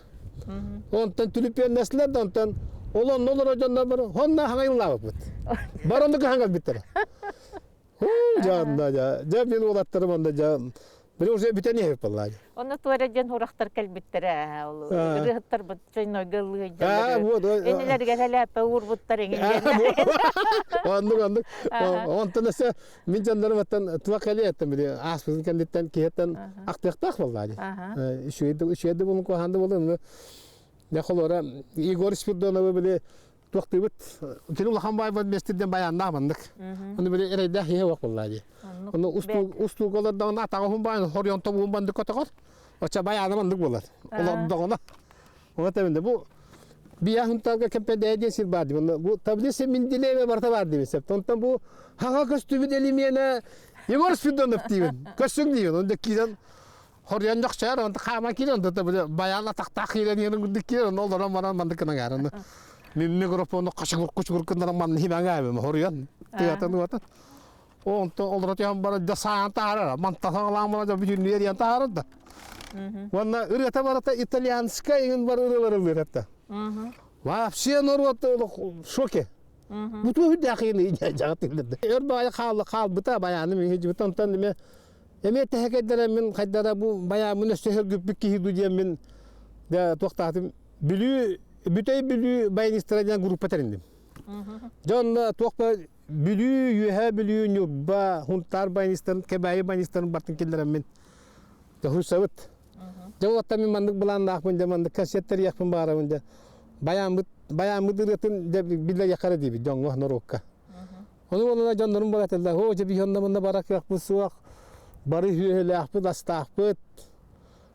Онтон түлүпүөннэстилэр да онтон ол онно олорор дьоннор бар, онно хаҥайыллаабыппыт. Бар онно кыһан кэлбиттэрэ. Хуу, дьэ, дьэ, дьэ, мин уолаттарым онно дьэ, били уже бүтэн иһэбит буоллаа. Онно туора диэн урахтар кэлбиттэрэ ол ырыаһыттарбыт чойнойго ыллыыр Инилэригэр элээппэ уурбуттар эҥин Оннук оннук. Онтон өссө мин дьоннорум оттон тула кэлиэ эттим били ааспытын кэнниттэн киһиттэн ахтыахтаах буоллаа дии. Үчүгэй үчүгэй да буолун куһаҕан да буолун не холуора Егор Спиридоновы били туохтуубут кини улахан баайбат миэстирден баяннаах маннык. Ону били эрэйдээх иһэ уох буоллаа дии. Ону устууга олордоҕуна атаҕа уһун хорйон тобугун бандык көтөҕөр. Оччо баяна маннык буолар. Олордоҕуна. Ону тэбинде бу Бия Хунтарга кэмпэдээ диэн сир баар дии. Бу таблица Менделеева барыта баар диибин сөп. Онтон бу хаҥа көстүбүт элимиэнэ Егор Спиридонов диибин. Көссүҥ диибин. Онда киирэн хорйон дьохсойор, онто хаама киирэн, онто били баян атахтаах киирэн иһэн курдук киирэн, онно олорон баран маннык гынан гаар. Мин микрофону качыгыр кучугур гыннаран манны химэн гаабым хорйон. Тыатан уотан. Онтон олоро түһэн баран дьэ саан таһаарар. Мантан саҥалаан баран дьэ бүтүннүү эрийэн таһаарар да. Уонна ырыата барыта итальянскай иҥин бар ырыалар ыллыыр этэ. Вообще норуот в шоке. Бу туох үрдээх дьаҕат тиллэрдэ. Өр баайы хаалла хаалбыта баяным иһдьибит онтон эмэ эмиэ тэһэкэйдэрэ мин хайдара бу баяммын өссө сөргүппүт киһи дуу диэн мин дьэ туохтаатым Бүлүү Бүтэй Бүлүү баянистара диэн группа тэринним. Дьэ онно туох Бүлүү, Үөһээ Бүлүү, Ньурба, Хунтаар баянистарын, Кэбээйи баянистарын бартын киллэрэммин дьоһуйсабыт. Дьэ уоттан мин маннык былааннаахпын, дьэ маннык концерттэр баарабын дьэ баяммыт баяммыт ырыатын дьэ биллэриэххэ эрэ диибит дьоҥҥо, норуокка. Ону буолана дьоннорум баратыллар, оо дьэ биһи онно манна бара кыахпыт суох, бары үөһэлээхпит, астаахпыт.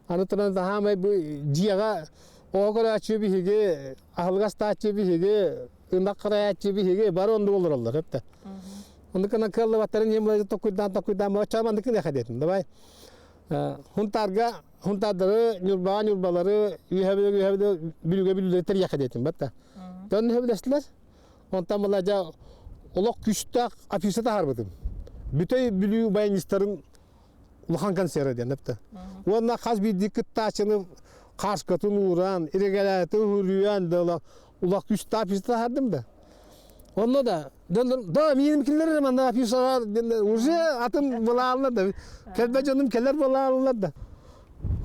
Аны туран хаамай бу дьиэҕэ оҕо көрөөччү биһиги, аһылык астааччы биһиги, ынах харайааччы биһиги бары оннук олороллор эптэ. Оннук гынан кыаллыбаттарын иһин былайы токуйдаан токуйдаан бачча маннык гыныаха диэтим. Давай Хунтаарга Хунтаардары, Ньурбаҕа Ньурбалары, Үөһэ Бүлүүгэ Үөһэ Бүлүү, Бүлүүгэ Бүлүүлэри тэрийиэхэ диэтим батта. Дьон сөбүлэстилэр. Онтон была дьэ олох күүстээх афиша таһаарбытым. Бүтэй Бүлүү баянистарын улахан концерт диэн эптэ. Уонна хас биирдии кыттааччыны хааскатын ууран, ирэгэлээтин уһуруйан да улах күүстээх афиша таһаардым да. Онно да да мииним кинилэр манна афишаҕа уже атын былааллар да кэлбэ дьонум кэлэр былааллар да.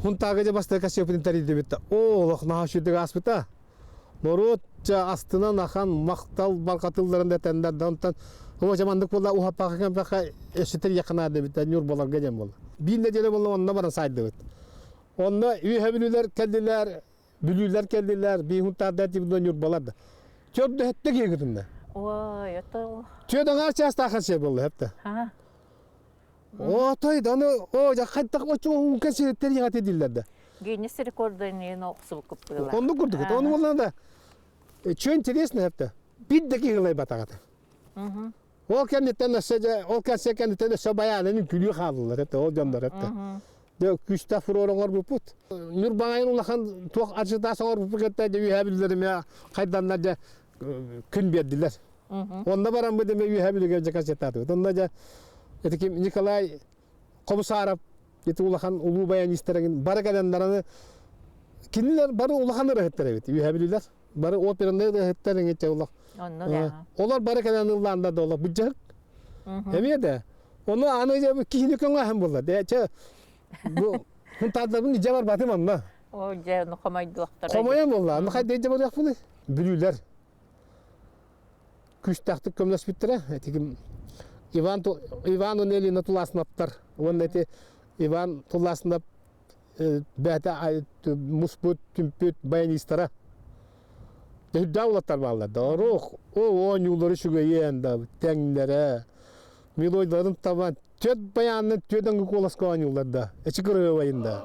Хунтаага дьэ бастакы кассиопытын тэрийдибит да. Оо, олох наһаа үчүгэй ааспыта. Норуот дьэ астынан ахан махтал барҕатылларын да этэннэр да онтон оо дьэ маннык буолла уһаппаха кэмпэхэ өссө тэрийиэххэ наада эбит Ньурбаларга диэн буолла. Биир нэдиэлэ буолла онно баран саайдыбыт. Онно үөһэ бүлүүлэр кэллилэр, бүлүүлэр кэллилэр, биир хунтаардар тибилэ Ньурбалар да. Төрдөһөттө киһи кытынна. Ой, это... Түөрт аҥаар чаастаах сир буолла хэптэ. Отой да ону оо дьэ хайдах оччоҕо сириттэр иҥати дииллэр да. Гиннес рекордун охсубуккут Оннук курдук. Ону буолла да что интересно это бир да киһи ылайбатаҕата. Ол кэнниттэн өссө дьэ ол кэнсэ кэнниттэн өссө баяанын күлүү хааллылар это ол дьоннор это. Дьэ күүстээх фурор оҥорбуппут. Ньурбаҕайын улахан туох ажиотаж оҥорбуппут кытта дьэ үөһээ бүлүүлэр хайданнар дьэ күн биэрдилэр. Онно бараммыт эмэ үөһээ Бүлүүгэ дьэ концертаатыбыт. Онно дьэ ити ким Николай Хобусаров ити улахан улуу баянистарыгын бары кэлэн кинилэр бары улахан ырыһыттар эбит үөһээ Бүлүүлэр. Бары операнный ырыһыттар иҥитэ улах. Онно Олор бары кэлэн ыллааннар да олох быдьаһык. Эмиэ да. Ону аны дьэ киһини көҥөһөн булла. Дэ бу хунтаардабын идьэ барбатым онно. О дьэ ону хомойдуохтара. Хомойон буолла. Аны хайда идьэ барыахпыный? Бүлүүлэр күүстээхтик көмөлөспүттэрэ. Этигим Иван Иван Онелина Туласнаптар уонна ити Иван Туласнап бэйэтэ муспут түмпүт баянистара үрдээх улаттар бааллар да оруох о оонньуулары үчүгэйиэн да тэҥнэрэ мелодияларын табан түөрт баянынан түөрт аҥы куоласка оонньууллар да эчи кырыабайын да.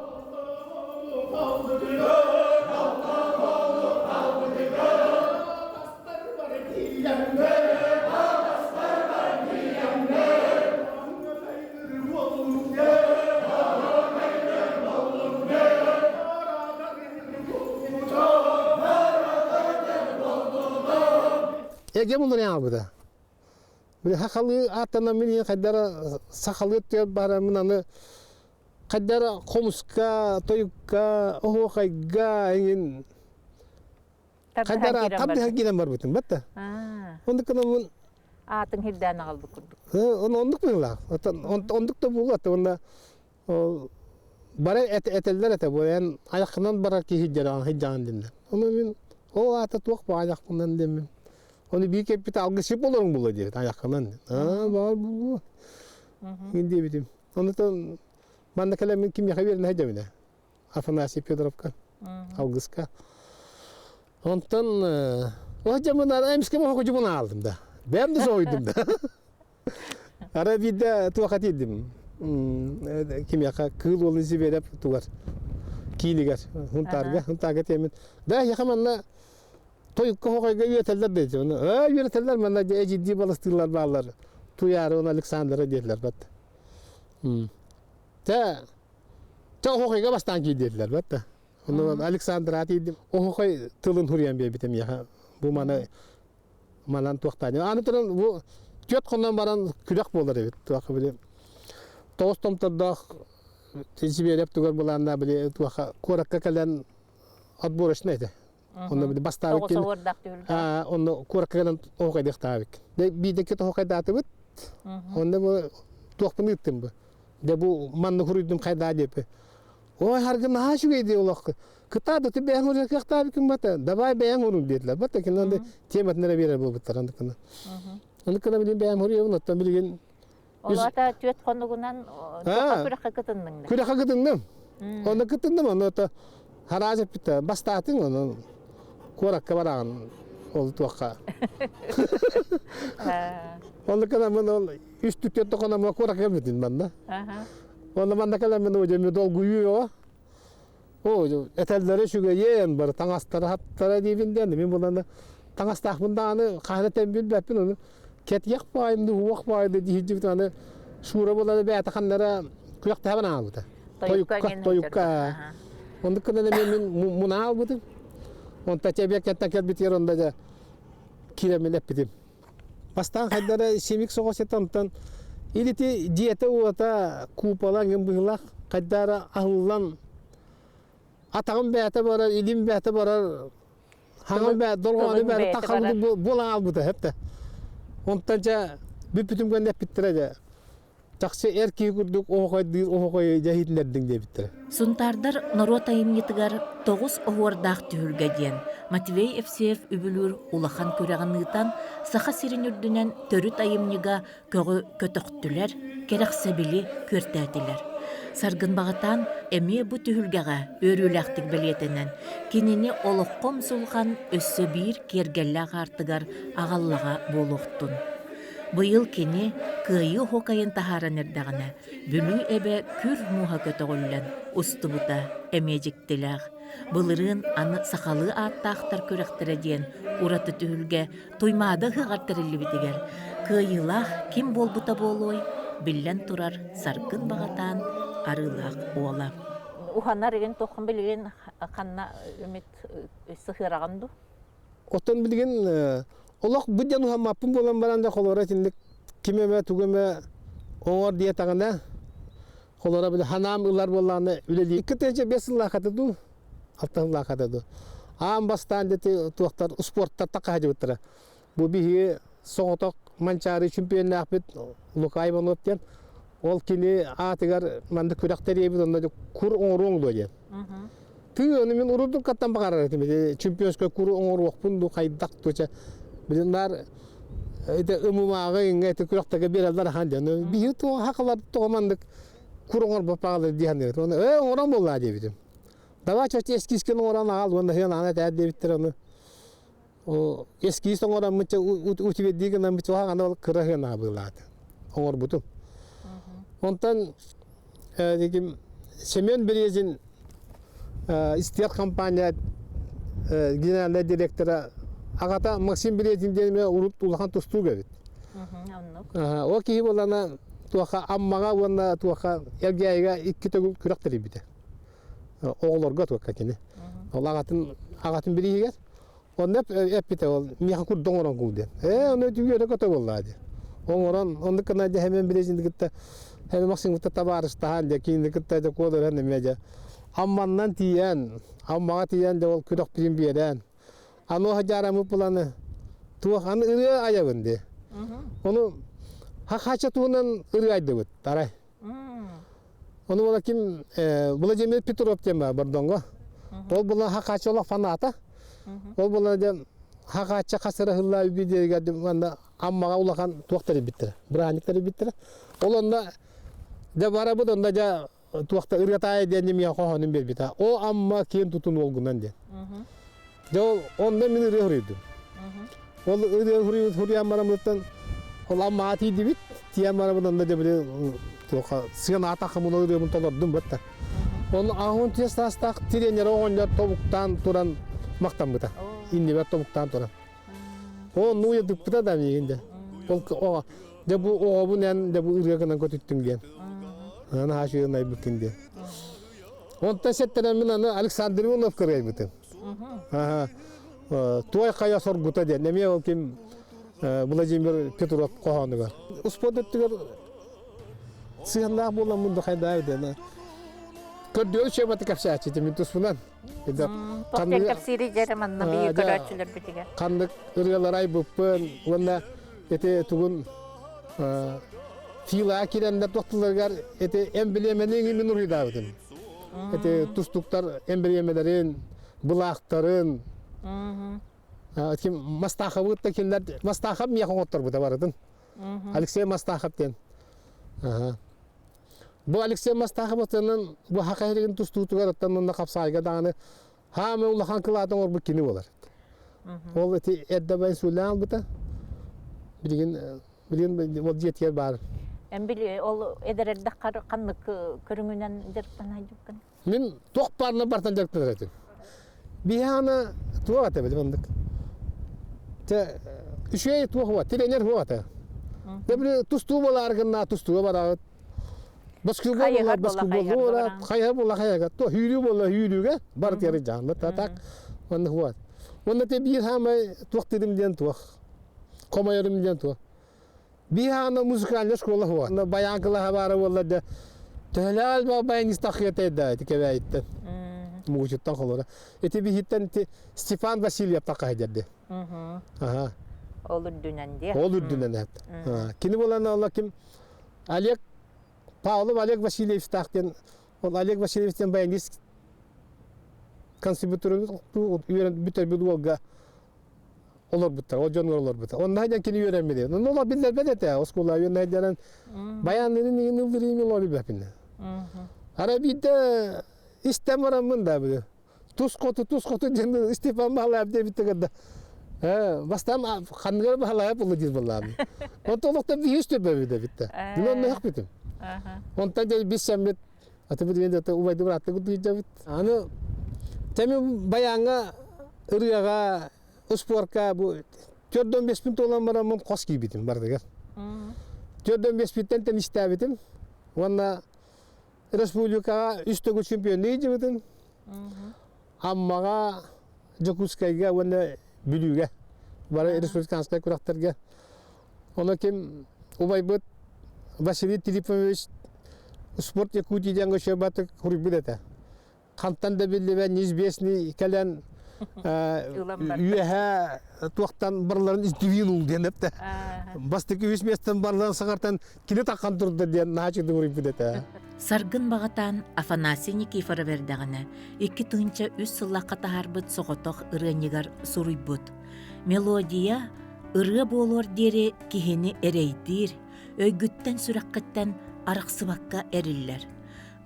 Эйгэм уларыйан хаалбыта. Били сахалыы ааттанан мин хайдара сахалыы өттүгэр бараммын аны хайдара хомуска, тойукка, оһуохайга эҥин хайдара тардыһан киирэн барбытым батта. Оннук гынаммын Аатын хирдээн аҕалбыт курдук. Оннук быһыылаах. Оннук да буолуо уонна бары этэллэр этэ бу эн айаххынан барар киһи сылдьаҕын дэннэр. Ону мин ол аата туох бу айахпынан диэммин. Ону биир кэлбит алгысчыт буоларыҥ буолуо диэбит айаххынан. Аа баар буолуо. Мин диэбитим. Онтон манна кэлэммин кимиэхэ үөрэнэ сылдьабын Афанасий Федоровка алгыска. Онтон ол дьэ эмискэ мохокучубун аалдым да. Бэйэм да соһуйдум да. Ара биирдэ туохха тиийдим. Кимиэхэ кыыл уолун Зиберев тугар киинигэр Хунтаарга Хунтаарга тиэммин. Да эһиэхэ манна тойукка хоҕойго үөрэтэллэр дии. Ээ үөрэтэллэр манна эдьиийдии баластыылар бааллар. Туйаары уонна Александра диэтилэр бат. Тэ Тэ оһохойга бастаан киирдиэтилэр бат. Онно Александра тиийдим. Оһохой тылын хуруйан биэрбитим миэхэ. Бу маны манан туохтаан. Аны туран бу түөрт хонон баран күрэх буолар эбит. Туох били тоҕус томтордоох Сибиэрэп тугар былаанна били туоха куоракка кэлэн отборочный этэ. Онно били бастаабыт кин онно куоракка кэлэн оһохайдыахтаабыт. Биирдэ оһохайдаатыбыт. Онно бу туохпун ыыттым бу. Дэ бу манна хуруйдум хайдаа диэпи. Ой, харгы наһаа үчүгэй дии олоххо. Кытаа да бэйэҥ урун кыахтаабыккын бата. Давай бэйэҥ урун диэтилэр. Бата кинилэр тематын эрэ биэрэр буолбуттар андыкына. Андыкына билин бэйэм уруйабын оттон билигин Олота түөрт хонугунан туохха күрэххэ кытынныҥ да? Күрэххэ кытынным. Онно кытынным, онно то хараас эппитэ. Бастаатыҥ онон куоракка бараҕын ол туохха. Онно кынаммын ол үс түттүөт тохономмо куоракка кэлбитим манна. Онно манна кэлэммин удьэ долгуйуу Оо, этэллэрэ үчүгэйиэн, бары таҥастара хаптара диибин диэн, мин булан таҥастаахпын даҕаны хаһан этэн билбэппин, ону кэтиэх баайым дуу, уох баайым дуу диһирдибит аны Шура булан бэйэтэ ханнара күрэхтэһэбин аалбыта. Тойукка, тойукка. Оннук гынан эмиэ мин муна аалбытым. Онто чэбиэккэттэн кэлбитигэр онно дьэ киирэммин эппитим. Бастаан хайдара симик соҕус этэ, онтон илити дьиэтэ-уота купола эҥин быһыылаах хайдара аһыллан атаҕым бэйэтэ барар, илим бэйэтэ барар, хаҥам бэйэтэ, дорҕоону бэйэтэ таххалбыт буолан хаалбыта хэптэ. Онтон дьэ бүппүтүм гэннэ эппиттэрэ дьэ Чахчы эр киһи курдук оһохойдуур оһохойу дьэ иһитиннэрдиҥ диэбиттэрэ. Сунтаардар норуот айымньытыгар тоҕус оһуордаах түһүлгэ диэн Матвей Евсеев үбүлүүр улахан күрэҕин ыытан, Саха сирин үрдүнэн төрүт айымньыга көҕү көтөхтүлэр, кэрэхсэбили күөртээтилэр. Саргын Баҕатаан эмиэ бу түһүлгэҕэ үөрүүлээхтик бэлиэтэнэн, кинини олоххо умсулҕан өссө биир киэргэллээх аартыгар аҕаллаҕа буолуохтун. Быйыл кини Кыайыы оһуокайын таһааран эрдэҕинэ, Бүлүү эбэ күр мууһа көтөҕүллэн устубута эмиэ дьиктилээх. Былырыын аны сахалыы ааттаахтар күрэхтэрэ диэн ураты түһүлгэ Туймаада ыһыаҕар тэриллибитигэр кыайыылаах ким буолбута буолуой, биллэн турар, Саргын Баҕатаан Арыылаах уола. Уһанар игин туоххун билигин ханна үмит сыһыараҕын дуу? Оттон билигин олох бу диэн уһаммаппын буолан баран да холоро итинник ким эмэ тугу эмэ оҥор диэтэҕинэ холоро били ханаам ылар буоллаҕына үлэлии 2005 сыллаахата дуу алта сыллаахата дуу аан бастаан дети туохтар спорттар такаһадьыбыттара бу биһиги соҕотох Манчаары чемпионнаахпыт Лука Иванов диэн ол кини аатыгар маннык күрэх тэрийэбит онно кур оҥоруоҥ дуо диэн Тыы ону мин урудуккаттан баҕарар этим. Ити чемпионскай куру оҥоруохпун дуу хайдах дуу чэ. Билин баар ити ымымааҕы иҥҥэ ити күрэхтэгэ биэрэллэр ахан диэн. Биһи туох хакалар тоҕо маннык кур оҥорбот баҕалар дии саныыр. Оны ээ оҥорон буоллаа диэбитим. Давай чачы эскизкин оҥорон аҕал уонна сыан аана этээр диэбиттэр ону. О эскиз оҥороммут утибеддии гынаммыт аны ол кыра сыан аабыылаата. Оҥорбутум. Онтон Семен Березин истиэх компания генеральнай директора аҕата Максим Березин диэн эмиэ урут улахан тустуук эбит. Ол киһи буоллаҕына туохха Аммаҕа уонна туохха Элгээйигэ икки төгүл күрэх тэрийбитэ. Оҕолорго туохха кини. Ол аҕатын аҕатын бирииһигэр. Онно эппитэ ол миэхэ курдук оҥорон кул диэн. Ээ, ону үөрэ көтө буоллаа диэн. Оҥорон, оннук гына дьэ хэмэн билэжин кытта хэмэн Максим кытта табаарыстаһан дьэ кинини кытта дьэ куоларан эмиэ дьэ Амманнан тиийэн, Аммаҕа тиийэн дьэ ол күрэхпитин биэрэн, аны дьаараммыт буланы туох аны ырыа айабын дии. Ону хахача туһунан ырыа айдыбыт арай. Ону була ким Владимир Петров диэн баар Бордоҥго. Ол була хахача олох фаната. Ол була диэн хахача хас эрэ сыллаа үбү манна Аммаҕа улахан туох тэрийбиттэрэ, бырааһынньык тэрийбиттэрэ. Ол онно дьэ барабыт онно дьэ туохта ырыатаайа диэн миэхэ хоһоонун биэрбитэ. О Амма киэн тутун уолгунан диэн. Дьэ ол онно мин ырыа суруйдум. Ол ырыа суруйан бараммыттан ол Аммаҕа тиийдибит. Тиийэн барабын онно дьэ били туохха сыанаҕа таххаммын ырыабын толордум бытта. Оны аһын тиэс саастаах тренер оҕонньор тобуктаан туран махтаммыта. Иннибэр тобуктаан туран. О, ну уйадыппыта да миигин дьэ. Ол оҕо дьэ бу оҕобун эн дьэ бу ырыа гынан көтүттүҥ диэн. Наһаа үчүгэй айбыккын диэн. Онтон сэттэнэн мин аны Александр Иванов кырыайбытым. Туой хайа соргута диэн. Эмиэ ол ким Владимир Петров хоһоонугар. Успуорт өттүгэр сыһыаннаах буоламмын да хайдаа диэн. Көрдүөр үчүгэй кэпсээччи мин туспунан. Туох кэпсиири дьэрэ манна биир көрөөччүлэрбитигэр. Ханнык ырыалар айбыппын уонна ити тугун филаа киирэннэр тохтуларыгар ити эмблемэни мин уруйдаабытым. Ити тустуктар эмблемэлэрин, былаахтарын, ким Мастахабыт да кинилэр Мастахов миэхэ оҥотторбута барытын. Алексей Мастахов диэн. Бу Алексей Мастахов атынан бу хака иһиригин тустуутугар оттон онно хапсаайга даҕаны хаамай улахан кылаатын оҥорбут кини буолар. Ол ити эрдэ байн суулаан албыта. Билигин билигин ол дьиэтигэр баар. Эн били ол эдэр эрдэххэр ханнык көрүҥүнэн дьарыктана сылдьыбыккын? Мин туох баарынан бартан дьарыктанар этим. Биһиэхэ туох этэ били маннык. Те үчүгэй туох уа, тренер хуа этэ. Де били тустуу болаар гынна тустууга бараҕыт. Баскетбол буолар, баскетболу буолар, хайа буолла хайага, то hүүрүү буолла hүүрүүгэ бар тиэрэ жаанна так. Онно хуа. Онно те биир хаамай туох дедим диэн туох. Хомойорум диэн туох. Биһаана музыкальная школа хуа. Баян кылаһа баара буолла да төһөлөөл баянист тахыатай да ити кэбээйиттэн. Мугучуттан холора. Ити биһиттэн ити Степан Васильев тахха дерди. Аха. Ол үрдүнэн диэ. Ол үрдүнэн эт. Кини буолан алла ким Олег Павлов Олег Васильевич таах диэн ол Олег Васильевич диэн баянист консерваторияны бүтэрбит уолга олорбуттар, ол дьонугар олорбуттар. Онно дьон кини үөрэммит. Ну, ол биллэрбэт этэ, оскуола үөрэнэн баянныны нигин ылдырыым ол билбэппин. Ара биирдэ истэн бараммын да били. Тус хоту, тус хоту диэн Степан Баһылаев диэбит да бастаан ханныгар Баһылаев булла диир буоллаабын. Онтон олохтон биһи үстүрбэбит эбит Мин онно ыһыкпытым. Онтон дьэ бис сэммит Аты билигин да убайды бырааттыгыт дыйдабыт. Аны тэми баяҥҥа ырыаҕа успуорка бу төрдөн беспин туолан бараммын хос киирбитим бардыгар. Төрдөн беспиттэн теннистээбитим. Уонна республикаҕа үс төгүл чемпионнуу илдьибитим. Аммаҕа, Дьокуускайга уонна Бүлүүгэ бары республиканскай күрэхтэргэ. Ону ким убайбыт Василий Филиппович спорт Якутии диэн көчөбатык хуруйбут этэ. Хантан да биллибэт неизвестный кэлэн үөһэ туохтан барларын издивил диэн эптэ. Бастакы үс местен барларын саҕартан кини таххан турда диэн наачыды хуруйбут этэ. Саргын баҕатаан Афанасий Никифоров эрдэҕинэ 2003 сыллаахха таһаарбыт соҕотох ырыанньыгар суруйбут. Мелодия ырыа буолуор диэри киһини эрэйдиир, өйгүттэн-сүрэххиттэн арахсыбакка эриллэр.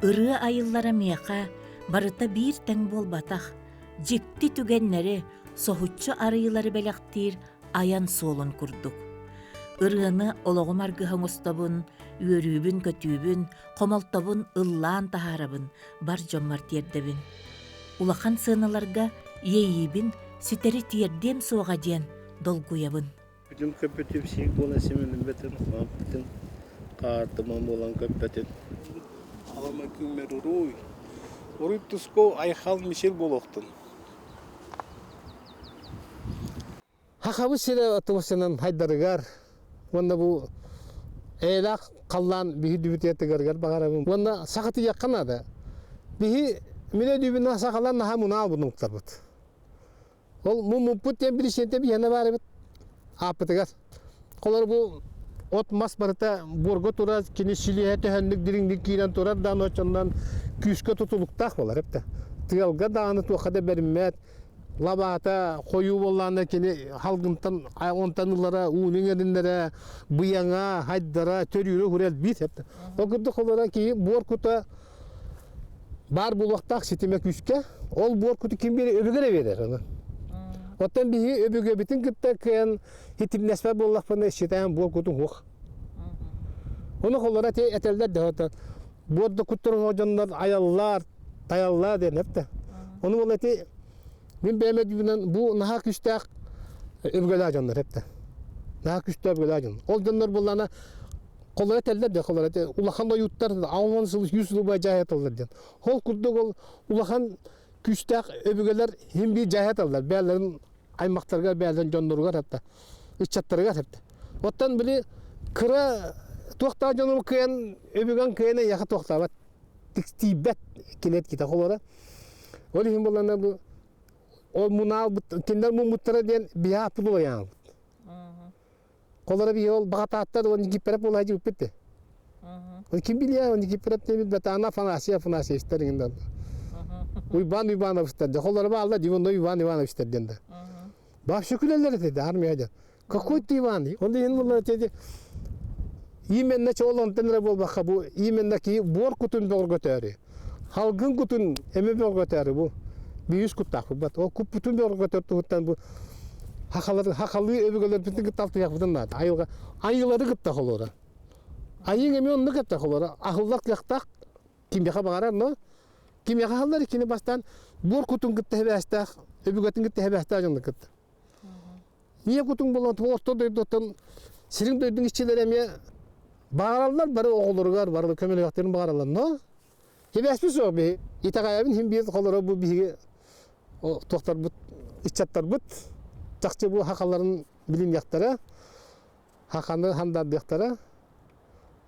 Ырыа айыллара миэхэ барыта биир тэҥ буолбатах, дьикти түгэннэри, соһуччу арыйыылары бэлэхтиир айан суолун курдук. Ырыаны олоҕум аргыһа оҥостобун, үөрүүбүн-көтүүбүн, хомолтобун ыллаан таһаарабын, бар дьоммор тиэрдэбин. Улахан сыаналарга иэйиибин ситэри тиэрдиэм суоҕа диэн долгуйабын. Бүтүн көппүтүм сиик буолан симэлиммэтин, хаампытын, хаартыман буолан көппөтүн. Алама күммэр уруй. Уруй туску айхал мичил буолуохтун. Хахабыт сирэ туосынан хайдарыгар уонна бу эйэлээх халлаан биһи дүбүтүгэр баҕарабын. Уонна сахатыйыахха наада. Биһи мин өйдүүбүн сахалар наһаа мунаал бунуктарбыт. Ол муммуппут диэн бирисиэнтэ биһиэнэ баар эбит ааппытыгар. Холор бу от-мас барыта буорга турар, кини силиһэ төһөннүк дириҥник киирэн турар даҕаны оччонон күүскэ тутулуктаах буолар эбит. Тыалга даҕаны туохха да бэриммэт, лабаата хойуу буоллаҕына кини халгынтан онтон ылара, ууну иҥэриннэрэ, быйаҥа, хайдара, төрүүрэ уһура элбиир эбит. Ол курдук холоро киһи буор кута баар буолуохтаах ситимэ күүскэ, ол буор куту ким биэрэр өбүгэ эрэ биэрэр аны. Оттон биһиги өбүгэбитин кытта кыайан хитимнэспэт буоллахпына считаем буор кутун суох. Ону холоро этэллэр да буор да куттарын дьоннор айаллар, тайаллар диэн эптэ. Ону ол эти мин бэйэм өйдүүбүнэн бу наһаа күүстээх өбүгэлээх дьоннор эптэ. Наһаа күүстээх өбүгэлээх дьон. Ол дьоннор буоллаана холоро этэллэр да холоро улахан ойууттар 10 сыл 100 сыл дьаһайаталлар диэн. Ол курдук ол улахан күүстээх өбүгэлэр хим биир дьаһайаталлар бэйэлэрин аймахтарыгар бэйэлэрин дьонноругар хатта ыччаттарыгар хатта. Оттон били кыра туохтаах дьону кыайан өбүгэн кыайан эйиэхэ туохтаабат тиийбэт кинет кита холоро. Ол иһин буоллана бу ол мунаалбыт кинилэр муммуттара диэн биһааппыт буолайаабыт. Холоро биһи ол баҕатааттар уон Никиппэрэ буолаа дьиэппит де. Ол ким билиэ Никиппэрэ диэбит Бетана Афанасий Афанасьевичтар иҥин Уйбан Уйбановичтар де. Холоро баалла Дивонной Иван Ивановичтар диэн да. Вообще күлэллэр этэ да армия дьон. Какой ты Иван? Он иһин булла эти именно чоол онтон эрэ буолбакка бу именно ки буор кутун бөҕөргөтөөрү халгын кутун эми бөҕөргөтөөрү бу биис куттаахпыт ол куппутун бөҕөргөтөр туһуттан бу хахалары хахалыы өбүгэлэрбитин кытта алтыһыахпытын наада айылҕа айыылары кытта холуора айыыҥ эмиэ оннук кытта холуора аһыллар кыахтаах кимиэхэ баҕарар но кимиэхэ аһыллар кини бастаан буор кутун кытта хэбээстээх өбүгэтин кытта хэбээстээх дьону кытта Ийэ кутуҥ буолан орто дойдуттан сириҥ дойдуҥ иччилэрэ эмиэ баҕараллар бары оҕолоругар бары көмөлөһүөхтэрин баҕараллар но кэбээспит суох биһи итэҕэйэбин иһин биир холоро бу биһиги туохтарбыт ыччаттарбыт чахчы бу хахаларын билиниэхтэрэ хаханы хандаардыахтара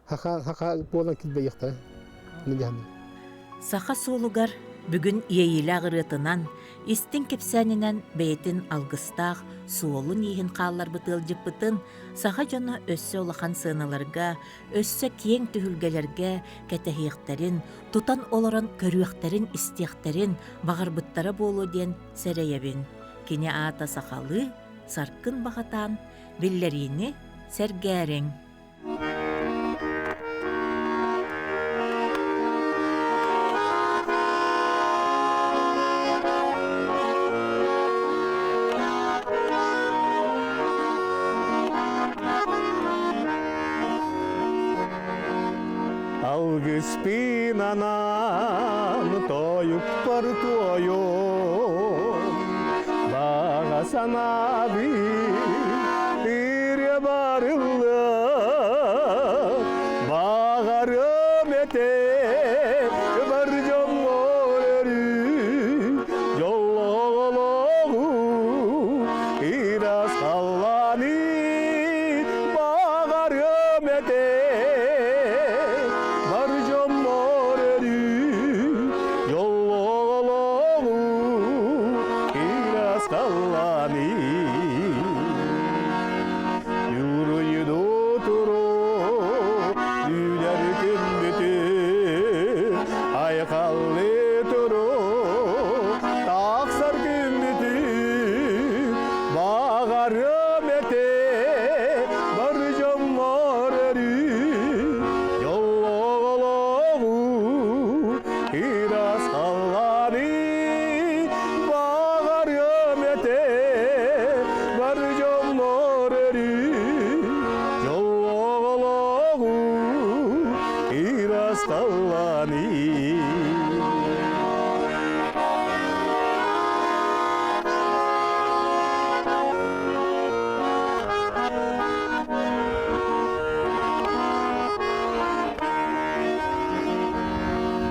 Хаха, хаха буолан килбэйиэхтэрэ. Саха суолугар бүгүн иэйиилээх ырыатынан, истиҥ кэпсээнинэн бэйэтин алгыстаах суолун-ииһин хаалларбыт ыалдьыппытын саха дьоно өссө улахан сыаналарга, өссө киэҥ түһүлгэлэргэ кэтэһиэхтэрин, тутан олорон көрүөхтэрин-истиэхтэрин баҕарбыттара буолуо диэн сэрэйэбин. Кини аата сахалыы Саркын Баҕатаан биллэриини сэргээриҥ. Алгыспын анаан тойукпар туойуом, баҕа санаабын ырыа барылла, баҕарым этэ бар дьоммор өрүү дьоллоох олоҕу ыраас халлааны баҕарым этэ бар дьоммор өрүү дьоллоох олоҕу ыраас халлааны. Юруйду туру үүнэр күммүтү айхаллыы туру тахсар күммүтү баҕарым этэ бар дьоммор өрүү дьоллоох олоҕу ыраас халлааны баҕарыам этэ бар дьоммор өрүү дьоллоох олоҕу ыраас халлааны.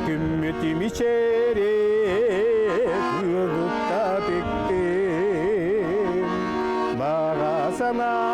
Күммүтүм ичери кыылытта тиктим. санаа.